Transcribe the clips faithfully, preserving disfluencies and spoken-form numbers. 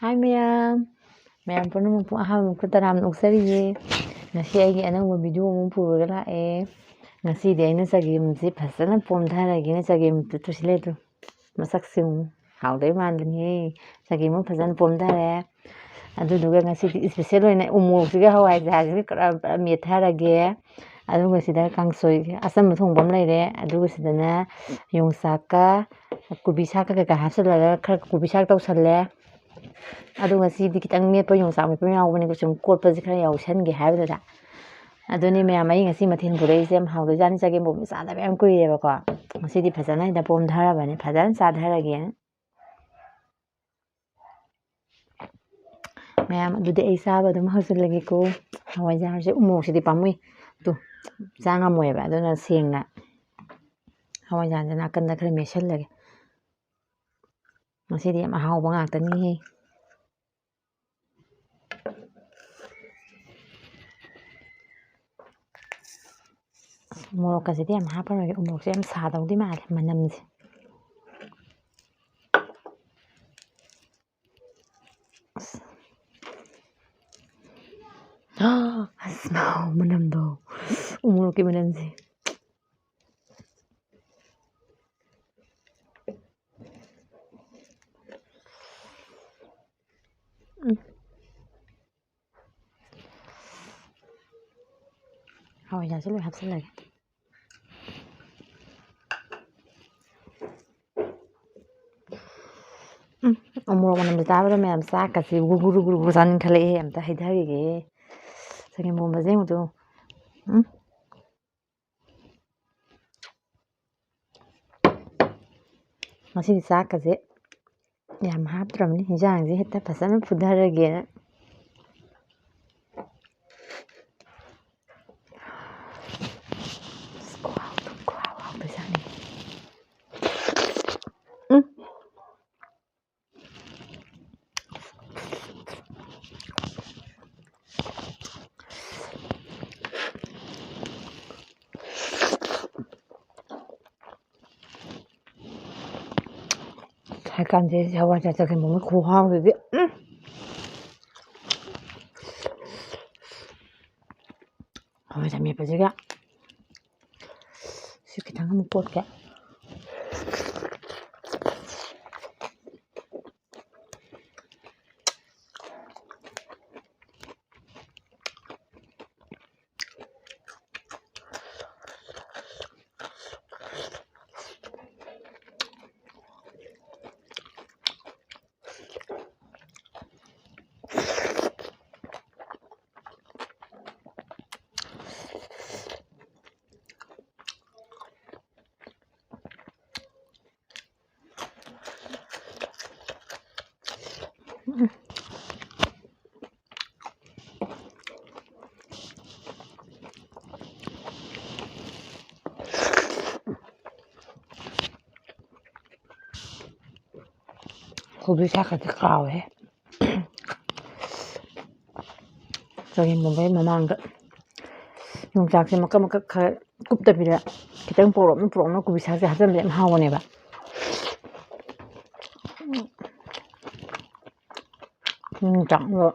ꯍꯥꯏ ꯃꯌꯥꯝ, ꯃꯌꯥꯝ ꯄꯨꯝꯅꯃꯛꯄꯨ ꯑꯍꯥꯟꯕ ꯃꯈꯨꯠ ꯇꯔꯥꯝꯅ ꯑꯣꯛꯆꯔꯤꯌꯦ꯫ ꯉꯁꯤ ꯑꯩꯒꯤ ꯑꯅꯧꯕ video ꯑꯃ ꯄꯨꯔꯒ ꯂꯥꯛꯑꯦ꯫ ꯉꯁꯤꯗꯤ ꯑꯩꯅ ꯆꯒꯦꯝꯁꯦ ꯐꯖꯅ ꯄꯣꯝꯊꯔꯒꯦꯅ ꯆꯒꯦꯝ ꯇꯨꯁꯤꯜꯂꯦ ꯑꯗꯨ꯫ ꯃꯁꯛꯁꯦ ꯌꯦꯡꯉꯨ, ꯍꯥꯎꯗꯣꯏ ꯃꯥꯟꯕꯅꯤꯍꯦ꯫ ꯆꯒꯦꯝ ꯑꯃ ꯐꯖꯅ ꯄꯣꯝꯊꯔꯦ꯫ ꯑꯗꯨꯗꯨꯒ ꯉꯁꯤꯗꯤ special ꯑꯣꯏꯅ ꯎꯃꯣꯔꯣꯛꯁꯤꯒ ꯍꯋꯥꯏꯖꯥꯔꯁꯤꯒ ꯈꯔ ꯃꯦꯠꯊꯔꯒꯦ꯫ ꯑꯗꯨꯒ ꯁꯤꯗ ꯀꯥꯡꯁꯣꯏ ꯑꯆꯝꯕ ꯊꯣꯡꯕ ꯑꯃ ꯂꯩꯔꯦ꯫ ꯑꯗꯨꯒ ꯁꯤꯗꯅ ꯌꯣꯡꯆꯥꯛꯀ ꯀꯣꯕꯤ ꯁꯥꯛꯀ ꯀꯩꯀꯥ ꯍꯥꯞꯆꯤꯜꯂꯒ ꯈꯔ ꯀꯣꯕꯤ ꯁꯥꯛ ꯇꯧꯁꯜꯂꯦ꯫ ꯑꯗꯣ ꯉꯁꯤꯗꯤ ꯈꯤꯇꯪ ꯃꯦꯠꯄ ꯌꯣꯡꯆꯥꯛ ꯃꯦꯠꯄ ꯑꯃ ꯌꯥꯎꯕꯅꯦ, ꯁꯨꯝ ꯀꯣꯠꯄꯁꯦ ꯈꯔ ꯌꯥꯎꯁꯟꯒꯦ ꯍꯥꯏꯕꯗꯨꯗ꯫ ꯑꯗꯨꯅꯤ ꯃꯌꯥꯝ, ꯑꯩ ꯉꯁꯤ ꯃꯊꯦꯜ ꯄꯨꯔꯛꯏꯁꯦ ꯌꯥꯝ ꯍꯥꯎꯗꯣꯏꯖꯥꯠꯅꯤ꯫ ꯆꯒꯦꯝ ꯄꯣꯝꯕ ꯆꯥꯗꯕ ꯌꯥꯝ ꯀꯨꯏꯔꯦꯕꯀꯣ꯫ ꯉꯁꯤꯗꯤ ꯐꯖꯅ ꯍꯦꯛꯇ ꯄꯣꯝꯊꯔꯕꯅꯤ, ꯐꯖꯅ ꯆꯥꯊꯔꯒꯦꯅ꯫ ꯃꯌꯥꯝ, ꯑꯗꯨꯗꯤ ꯑꯩ ꯆꯥꯕ ꯑꯗꯨꯝ ꯍꯧꯖꯤꯜꯂꯒꯦꯀꯣ꯫ ꯍꯋꯥꯏꯖꯥꯔꯁꯦ, ꯎꯃꯣꯔꯣꯛꯁꯤꯗꯤ ꯄꯥꯝꯃꯨꯏ꯫ ꯇꯨ, ꯆꯥ ꯉꯝꯃꯣꯏꯕ꯫ ꯑꯗꯨꯅ ꯁꯦꯡꯅ ꯍꯋꯥꯏꯖꯥꯔꯁꯦ ꯅꯥꯀꯟꯗ ꯈꯔ ꯃꯦꯠꯁꯜꯂꯒꯦ꯫ ꯉꯁꯤꯗꯤ ꯌꯥꯝ ꯑꯍꯥꯎꯕ ꯉꯥꯛꯇꯅꯤꯍꯦ꯫ ꯃꯣꯔꯣꯛꯀꯁꯤꯗꯤ ꯌꯥꯝ ꯍꯥꯞꯄꯔꯣꯏꯒꯦ꯫ ꯎꯃꯣꯔꯣꯛꯁꯦ ꯌꯥꯝ ꯁꯥꯗꯧꯗꯤ ꯃꯥꯜꯂꯦ ꯃꯅꯝꯁꯦ꯫ ꯑꯁ꯫ ꯑꯁ, ꯃꯍꯥꯎ ꯃꯅꯝꯗꯣ꯫ ꯎꯃꯣꯔꯣꯛꯀꯤ ꯃꯅꯝꯁꯦ꯫ ꯎꯝ꯫ ꯍꯋꯥꯏꯖꯥꯔꯁꯦ ꯂꯣꯏ ꯍꯥꯞꯆꯤꯜꯂꯒꯦ꯫ ꯎꯝ, ꯎꯃꯣꯔꯣꯛ ꯃꯅꯝꯁꯦ ꯇꯥꯕꯗ ꯃꯌꯥꯝ ꯆꯥꯛꯀꯁꯦ ꯒꯨꯔꯨ ꯒꯨꯔꯨ ꯒꯨꯔꯨ ꯒꯨꯔꯨ ꯆꯥꯅꯤꯡꯈꯠꯂꯛꯑꯦ꯫ ꯑꯝꯇ ꯍꯩꯊꯈꯤꯒꯦ꯫ ꯆꯒꯦꯝ ꯄꯣꯝꯕꯁꯦ ꯌꯦꯡꯉꯨ ꯇꯨ꯫ ꯎꯝ꯫ ꯉꯁꯤꯗꯤ ꯆꯥꯛꯀꯁꯦ ꯌꯥꯝ ꯍꯥꯞꯇ꯭ꯔꯕꯅꯤ, ꯍꯤꯟꯖꯥꯡꯁꯦ ꯍꯦꯛꯇ ꯐꯖꯅ ꯐꯨꯊꯔꯒꯦꯅ꯫ ꯑꯁ, ꯈꯨꯍꯥꯎꯗꯣ, ꯈꯨꯍꯥꯎ ꯍꯥꯎꯗꯣꯏꯖꯥꯠꯅꯤ꯫ ꯎꯝ꯫ ꯍꯧꯖꯤꯛꯀꯥꯟꯁꯦ ꯍꯋꯥꯏꯖꯥꯔ ꯆꯒꯦꯝ ꯄꯣꯝꯕꯒꯤ ꯈꯨꯍꯥꯎꯁꯤꯗꯤ, ꯎꯝ꯫ ꯍꯋꯥꯏꯖꯥꯔ ꯃꯦꯠꯄꯁꯤꯒ ꯁꯤ ꯈꯤꯇꯪ ꯑꯃꯨꯛ ꯀꯣꯠꯀꯦ꯫ ꯀꯣꯕꯤ ꯁꯥꯛꯀꯁꯦ ꯀꯥꯎꯋꯦꯍꯦ꯫ ꯆꯒꯦꯝ ꯄꯣꯝꯕꯩ ꯃꯃꯥꯡꯗ ꯌꯣꯡꯆꯥꯛꯁꯦ ꯃꯀꯛ ꯃꯀꯛ ꯈꯔ ꯀꯨꯞꯇꯕꯤꯗ ꯈꯤꯇꯪ ꯄꯣꯔꯞꯅ ꯄꯣꯔꯞꯅ ꯀꯣꯕꯤ ꯁꯥꯛꯁꯦ ꯍꯥꯞꯆꯤꯟꯕꯁꯦ ꯌꯥꯝ ꯍꯥꯎꯕꯅꯦꯕ꯫ ꯌꯣꯡꯆꯥꯛꯗꯣ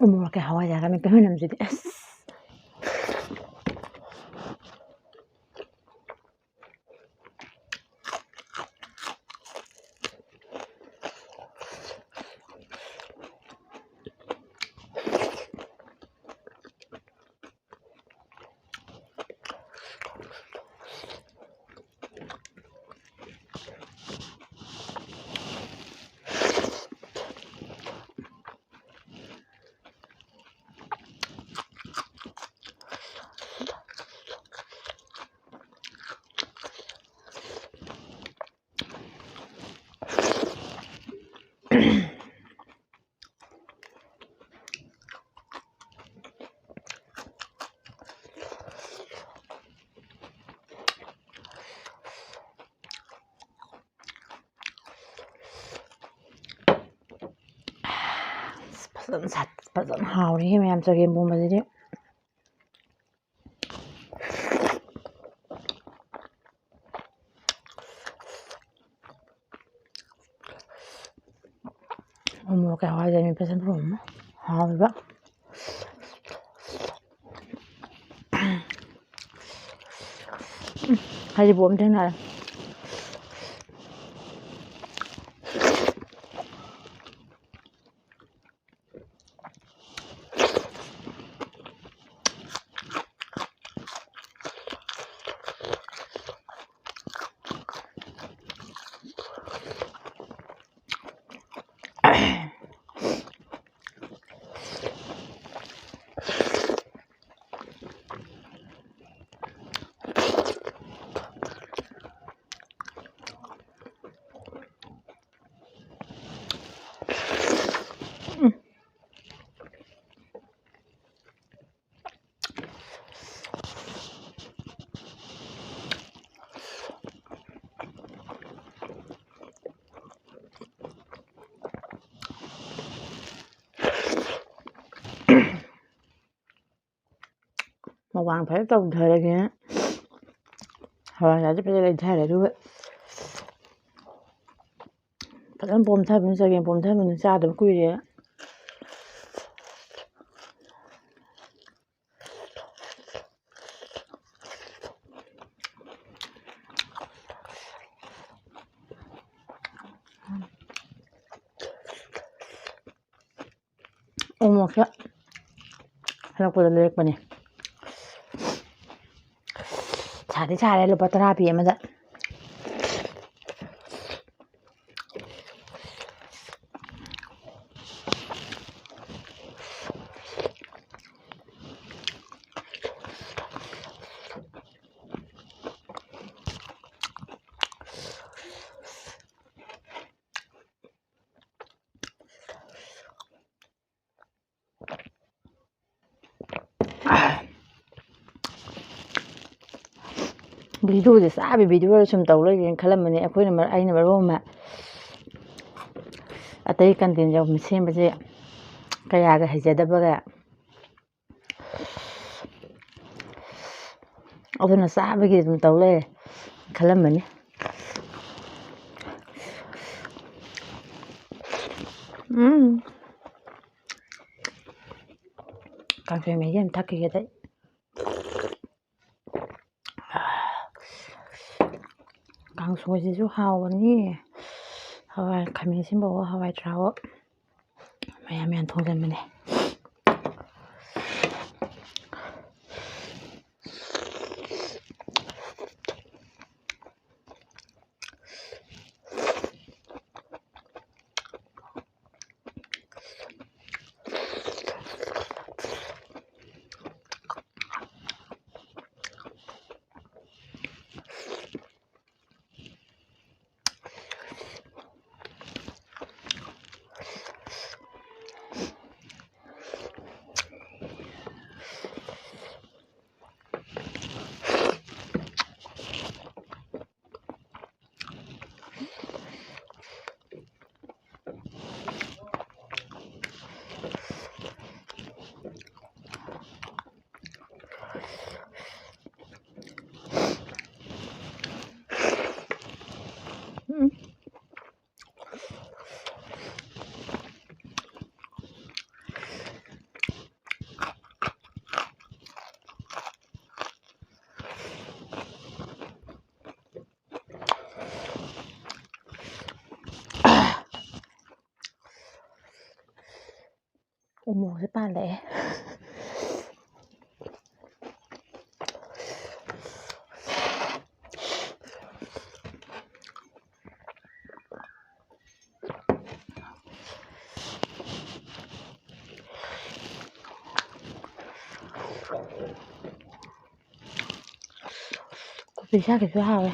ꯎ ꯃꯣꯔꯣꯛꯀ ꯍꯋꯥꯏꯖꯥꯔꯒ ꯃꯦꯠꯄꯩ ꯃꯅꯝꯁꯤꯗꯤ ꯑꯁ꯫ ꯑꯁ, ꯐꯖꯅ ꯁꯥꯠ-, ꯐꯖꯅ ꯍꯥꯎꯔꯦꯍꯦ ꯃꯌꯥꯝ, ꯆꯒꯦꯝ ꯄꯣꯝꯕꯁꯤꯗꯤ꯫ ꯎꯃꯣꯔꯣꯛꯀ ꯍꯋꯥꯏꯖꯥꯔ ꯃꯦꯠꯄꯁꯤꯅ ꯃꯔꯣꯜ ꯑꯃ ꯍꯥꯎꯔꯤꯕ꯫ ꯎꯝ, ꯍꯩꯔꯤꯕꯣꯞ ꯑꯃ ꯊꯦꯡꯅꯔꯦ꯫ ꯃꯨꯛꯕꯥꯡ ꯐꯖꯅ ꯇꯧꯊꯔꯒꯦ꯫ ꯍꯋꯥꯏꯖꯥꯔꯁꯦ ꯐꯖꯅ ꯂꯩꯊꯔꯦ, ꯑꯗꯨꯒ ꯐꯖꯅ ꯄꯣꯝꯊꯕꯅꯤ, ꯆꯒꯦꯝ ꯄꯣꯝꯊꯕꯅꯤ, ꯆꯥꯗꯕ ꯀꯨꯏꯔꯦ꯫ ꯎꯃꯣꯔꯣꯛꯁꯦ ꯍꯜꯂꯛꯄꯗ ꯂꯩꯔꯛꯄꯅꯦ꯫ ꯁꯥꯗꯤ ꯁꯥꯔꯦ, ꯂꯨꯄꯥ ꯇꯔꯥ ꯄꯤ ꯑꯃꯗ꯫ ꯚꯤꯗꯤꯑꯣꯁꯦ ꯆꯥꯕꯤ ꯚꯤꯗꯤꯑꯣꯗ ꯁꯨꯝ ꯇꯧ ꯂꯩꯒꯦꯅ ꯈꯜꯂꯝꯕꯅꯦ꯫ ꯑꯩꯈꯣꯏꯅ ꯃꯔ-, ꯑꯩꯅ ꯃꯔꯣꯜ ꯑꯃ ꯑꯇꯩ content ꯌꯥꯎꯕ ꯁꯦꯝꯕꯁꯦ ꯀꯌꯥꯒ ꯍꯩꯖꯗꯕꯒ꯫ ꯑꯗꯨꯅ ꯆꯥꯕꯒꯤ ꯑꯗꯨꯝ ꯇꯧ ꯂꯩꯔꯦ ꯈꯜꯂꯝꯃꯅꯤ꯫ ꯎꯝ꯫ ꯀꯥꯡꯁꯣꯏ ꯃꯍꯤ ꯑꯃ ꯊꯛꯈꯤꯒꯦꯗ ꯑꯩ꯫ ꯀꯥꯡꯁꯣꯏꯁꯤꯁꯨ ꯍꯥꯎꯕꯅꯤ꯫ ꯍꯋꯥꯏ ꯈꯥꯃꯦꯟ ꯑꯁꯤꯟꯕꯋꯣ, ꯍꯋꯥꯏ ꯊ꯭ꯔꯥꯛꯋꯣ, ꯃꯌꯥꯟ ꯃꯌꯥꯟ ꯊꯣꯡꯖꯟꯕꯅꯦ꯫ ꯎꯃꯣꯔꯣꯛꯁꯦ ꯄꯥꯜꯂꯛꯑꯦ꯫ ꯀꯣꯕꯤ ꯁꯥꯛꯀꯤꯁꯨ ꯍꯥꯎꯋꯦ꯫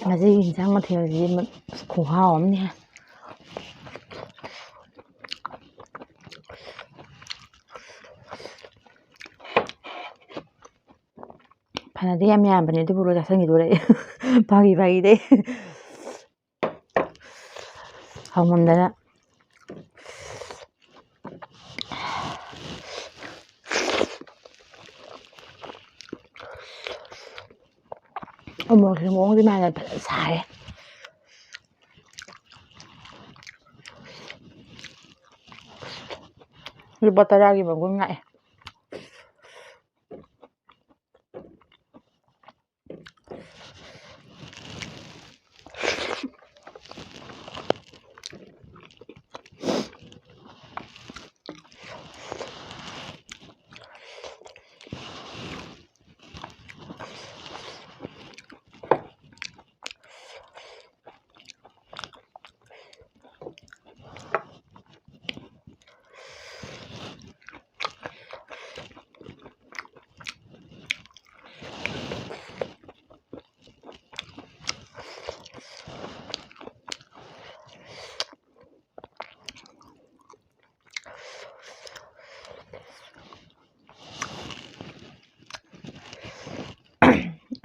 ꯉꯁꯤꯒꯤ ꯏꯟꯁꯥꯡ ꯃꯊꯦꯜꯁꯤꯗꯤ ꯃ-, ꯈꯨꯍꯥꯎ ꯑꯃꯅꯤꯍꯦ꯫ ꯐꯅꯗꯤ ꯌꯥꯝ ꯌꯥꯝꯕꯅꯦ, ꯑꯗꯨꯕꯨ ꯂꯣꯏ ꯆꯥꯁꯤꯟꯈꯤꯗꯣꯔꯦ ꯑꯩ꯫ ꯐꯥꯒꯤ ꯐꯥꯒꯤꯗꯩ꯫ ꯍꯥꯎꯃꯟꯗꯅ꯫ ꯎꯃꯣꯔꯣꯛꯁꯦ ꯃꯑꯣꯡꯗꯤ ꯃꯥꯟꯅ ꯐꯖꯅ ꯁꯥꯔꯦ꯫ ꯂꯨꯄꯥ ꯇꯔꯥꯒꯤ ꯃꯒꯨꯟ ꯉꯥꯛꯑꯦ꯫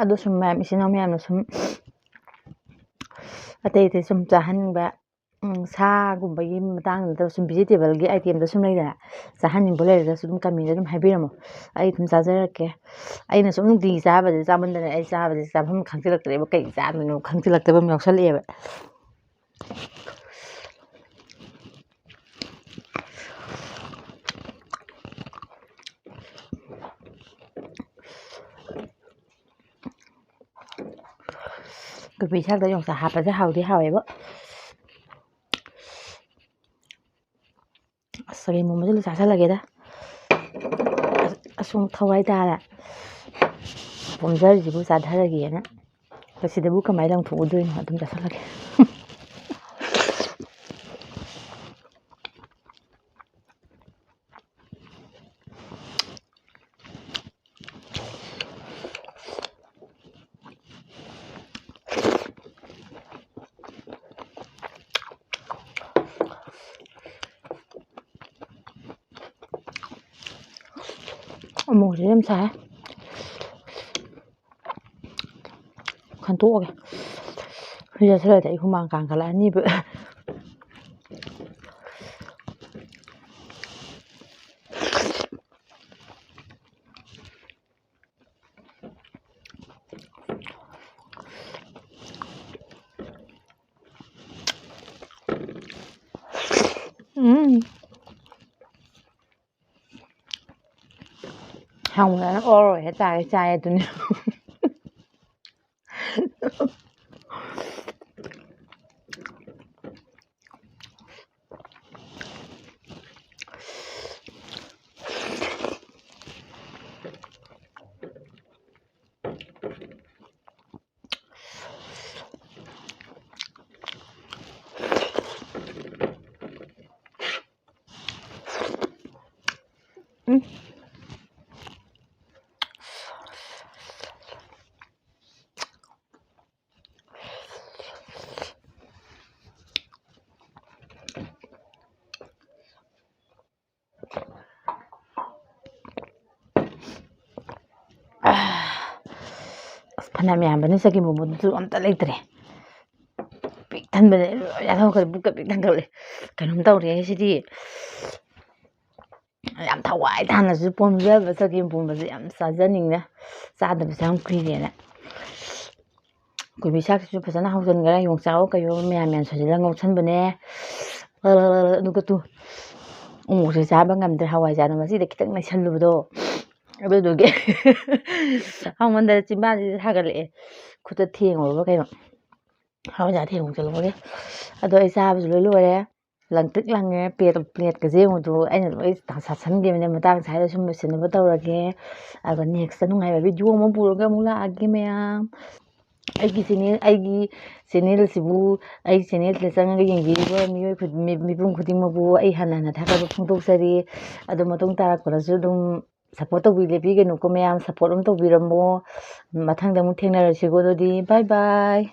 ꯑꯗꯣ ꯁꯨꯝ ꯃꯌꯥꯝ, ꯏꯆꯤꯟ ꯏꯅꯥꯎ ꯃꯌꯥꯝꯅ ꯁꯨꯝ ꯑꯇꯩ ꯑꯇꯩ ꯁꯨꯝ ꯆꯥꯍꯟꯅꯤꯡꯕ, ꯎꯝ, ꯁꯥꯒꯨꯝꯕꯒꯤ ꯃꯇꯥꯡꯗ ꯁꯨꯝ vegetableꯒꯤ itemꯗ ꯁꯨꯝ ꯂꯩꯗꯅ, ꯆꯥꯍꯟꯅꯤꯡꯕ ꯂꯩꯔꯒꯁꯨ ꯑꯗꯨꯝ commentꯗ ꯑꯗꯨꯝ ꯍꯥꯏꯕꯤꯔꯝꯃꯣ, ꯑꯩ ꯑꯗꯨꯝ ꯆꯥꯖꯔꯛꯀꯦ꯫ ꯑꯩꯅ ꯁꯨꯝ ꯅꯨꯡꯇꯤꯒꯤ ꯆꯥꯕꯁꯦ, ꯆꯥꯃꯟꯗꯅ ꯑꯩ ꯆꯥꯕꯁꯦ ꯆꯥꯐꯝ ꯈꯪꯖꯤꯜꯂꯛꯇ꯭ꯔꯦꯕ, ꯀꯩ ꯆꯥꯗꯣꯏꯅꯣ ꯈꯪꯖꯤꯜꯂꯛꯇꯕ ꯑꯃ ꯌꯥꯎꯁꯜꯂꯛꯑꯦꯕ꯫ ꯀꯣꯕꯤ ꯁꯥꯛꯇ ꯌꯣꯡꯆꯥꯛ ꯍꯥꯞꯄꯁꯦ ꯍꯥꯎꯗꯤ ꯍꯥꯎꯋꯦꯕ꯫ ꯑꯁ, ꯆꯒꯦꯝ ꯄꯣꯝꯕꯁꯦ ꯂꯣꯏ ꯆꯥꯁꯤꯜꯂꯒꯦꯗ꯫ ꯑꯁ, ꯑꯁꯨꯝ ꯊꯋꯥꯏ ꯇꯥꯔꯦ꯫ ꯄꯣꯝꯖꯔꯤꯁꯤꯕꯨ ꯆꯥꯊꯔꯒꯦꯅ꯫ ꯑꯗꯣ ꯁꯤꯗꯕꯨ ꯀꯃꯥꯏꯅ ꯂꯪꯊꯣꯛꯎꯗꯣꯏꯅꯣ? ꯑꯗꯨꯝ ꯆꯥꯁꯤꯜꯂꯒꯦ꯫ ꯑꯃꯨꯛꯁꯨ ꯌꯥꯝ ꯁꯥꯏ꯫ ꯈꯟꯇꯣꯛꯑꯒꯦ꯫ ꯍꯧꯖꯤꯛ ꯆꯠꯁꯤꯜꯂꯗꯤ ꯑꯩ ꯍꯨꯃꯥꯡ ꯀꯥꯡꯈꯠꯂꯛꯑꯅꯤꯕ꯫ ꯎꯝ꯫ ꯍꯥꯎꯅ ꯑꯣꯔꯣꯏ ꯍꯥꯏꯇꯥꯔꯦ, ꯆꯥꯏ ꯑꯗꯨꯅꯤ꯫ ꯎꯝ꯫ ꯑꯁ, ꯐꯅꯌꯥꯝ ꯌꯥꯝꯕꯅꯤ, ꯆꯒꯦꯝ ꯄꯣꯝꯕꯗꯨꯁꯨ ꯑꯝꯇ ꯂꯩꯇ꯭ꯔꯦ꯫ ꯄꯤꯛ ꯊꯟꯕꯅꯦ, ꯂꯣꯏ ꯆꯥꯊꯣꯛꯈ꯭ꯔꯦ, ꯄꯨꯛꯀ ꯄꯤꯛ ꯊꯟꯒꯠꯂꯦ꯫ ꯀꯩꯅꯣꯝ ꯇꯧꯔꯦ ꯁꯤꯗꯤ꯫ ꯌꯥꯝ ꯊꯋꯥꯏ ꯇꯥꯅꯁꯨ ꯄꯣꯝꯖꯕ ꯆꯒꯦꯝ ꯄꯣꯝꯕꯁꯦ ꯌꯥꯝ ꯆꯥꯖꯅꯤꯡꯉꯦ, ꯆꯥꯗꯕꯁꯦ ꯌꯥꯝ ꯀꯨꯏꯔꯦꯅ꯫ ꯀꯣꯕꯤ ꯁꯥꯛꯁꯤꯁꯨ ꯐꯖꯅ ꯍꯧꯖꯤꯟꯈ꯭ꯔꯦ, ꯌꯣꯡꯆꯥꯛ ꯀꯩꯅꯣ ꯃꯌꯥꯝ ꯃꯌꯥꯝ ꯁꯣꯏꯖꯤꯜꯂꯒ ꯉꯧꯁꯟꯕꯅꯦ꯫ ꯑꯗꯨꯒ ꯇꯨ, ꯎꯃꯣꯔꯣꯛꯁꯦ ꯆꯥꯕ ꯉꯝꯗ꯭ꯔꯦ, ꯍꯋꯥꯏꯖꯥꯔꯅ ꯃꯁꯤꯗ ꯈꯤꯇꯪ ꯅꯩꯁꯜꯂꯨꯕꯗꯣ, ꯑꯗꯨꯗꯨꯒꯤ ꯍꯥꯎꯃꯟꯗꯅ ꯆꯤꯝꯕꯥꯟꯁꯤꯗ ꯁꯥꯒꯠꯂꯛꯑꯦ꯫ ꯈꯨꯠꯇ ꯊꯦꯡꯉꯨꯔꯕ ꯀꯩꯅꯣ, ꯍꯋꯥꯏꯖꯥꯔ ꯊꯦꯡꯉꯨ ꯆꯠꯂꯨꯕꯒꯤ꯫ ꯑꯗꯣ ꯑꯩ ꯆꯥꯕꯁꯨ ꯂꯣꯏ ꯂꯣꯏꯔꯦ, ꯂꯪꯇ꯭ꯔꯤꯛ ꯂꯪꯉꯦ꯫ ꯄ꯭ꯂꯦꯠ, ꯄ꯭ꯂꯦꯠꯀꯁꯦ ꯌꯦꯡꯉꯨꯗꯣ, ꯑꯩꯅ ꯂꯣꯏ ꯆꯥꯁꯟꯈꯤꯕꯅꯦ꯫ ꯃꯇꯥꯡ ꯁ꯭ꯋꯥꯏꯗ ꯁꯨꯝ ꯂꯣꯏꯁꯤꯟꯅꯕ ꯇꯧꯔꯒꯦ꯫ ꯑꯗꯨꯒ next ꯅꯨꯡꯉꯥꯏꯕ video ꯑꯃ ꯄꯨꯔꯒ ꯑꯃꯨꯛ ꯂꯥꯛꯑꯒꯦ ꯃꯌꯥꯝ꯫ ꯑꯩꯒꯤ channel, ꯑꯩꯒꯤ channelꯁꯤꯕꯨ, ꯑꯩꯒꯤ channelꯁꯤꯗ ꯆꯪꯉꯒ ꯌꯦꯡꯕꯤꯔꯤꯕ ꯃꯤꯑꯣꯏ ꯈꯨ-, ꯃꯤ-, ꯃꯤꯄꯨꯝ ꯈꯨꯗꯤꯡꯃꯛꯄꯨ ꯑꯩ ꯍꯟꯅ ꯍꯟꯅ ꯊꯥꯒꯠꯄ ꯐꯣꯡꯗꯣꯛꯆꯔꯤ꯫ ꯑꯗꯣ ꯃꯇꯨꯡ ꯇꯥꯔꯛꯄꯗꯁꯨ ꯑꯗꯨꯝ support ꯇꯧꯕꯤ-, ꯂꯦꯞꯄꯤꯒꯅꯨꯀꯣ ꯃꯌꯥꯝ, support ꯑꯗꯨꯝ ꯇꯧꯕꯤꯔꯝꯃꯣ꯫ ꯃꯊꯪꯗ ꯑꯃꯨꯛ ꯊꯦꯡꯅꯔꯁꯤꯀꯣ, ꯑꯗꯨꯗꯤ bye bye꯫